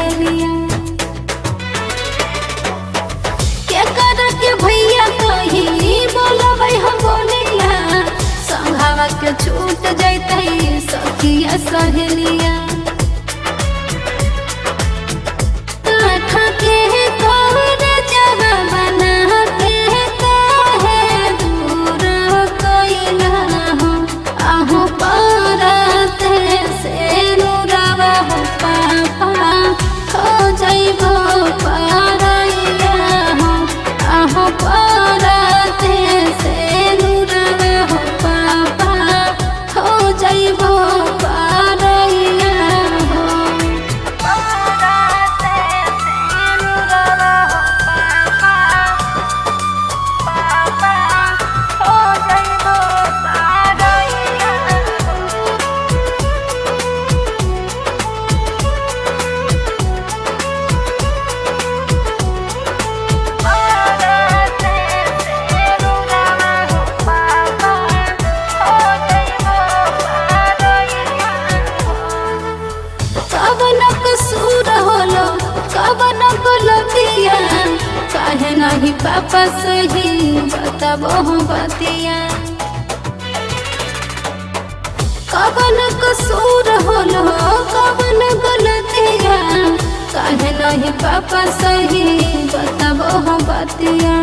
सहेलिया। के कर के भैया कही बोलबै हम बोलिया, संघावा के छूट जैतै सखिया सहेलिया। काठा के तोर जगह बना के काहे दूर कइला हो, आहू पारत से नुरवा हो पापा हो जइबो पारैया हो, आहू पारत से नुरवा हो पापा हो जइबो पारैया हो। पराते से नुरवा हो पापा, पापा हो जइबो पारैया हो। पराते से नुरवा हो पापा हो जइबो पारैया हो। कवन कसूर होलो कवन गलतिया, काहे नहीं पापा सही बताबो हो बतिया। कवन कसूर होलो कवन गलतिया, काहे नहीं पापा सही बताबो हो बतिया।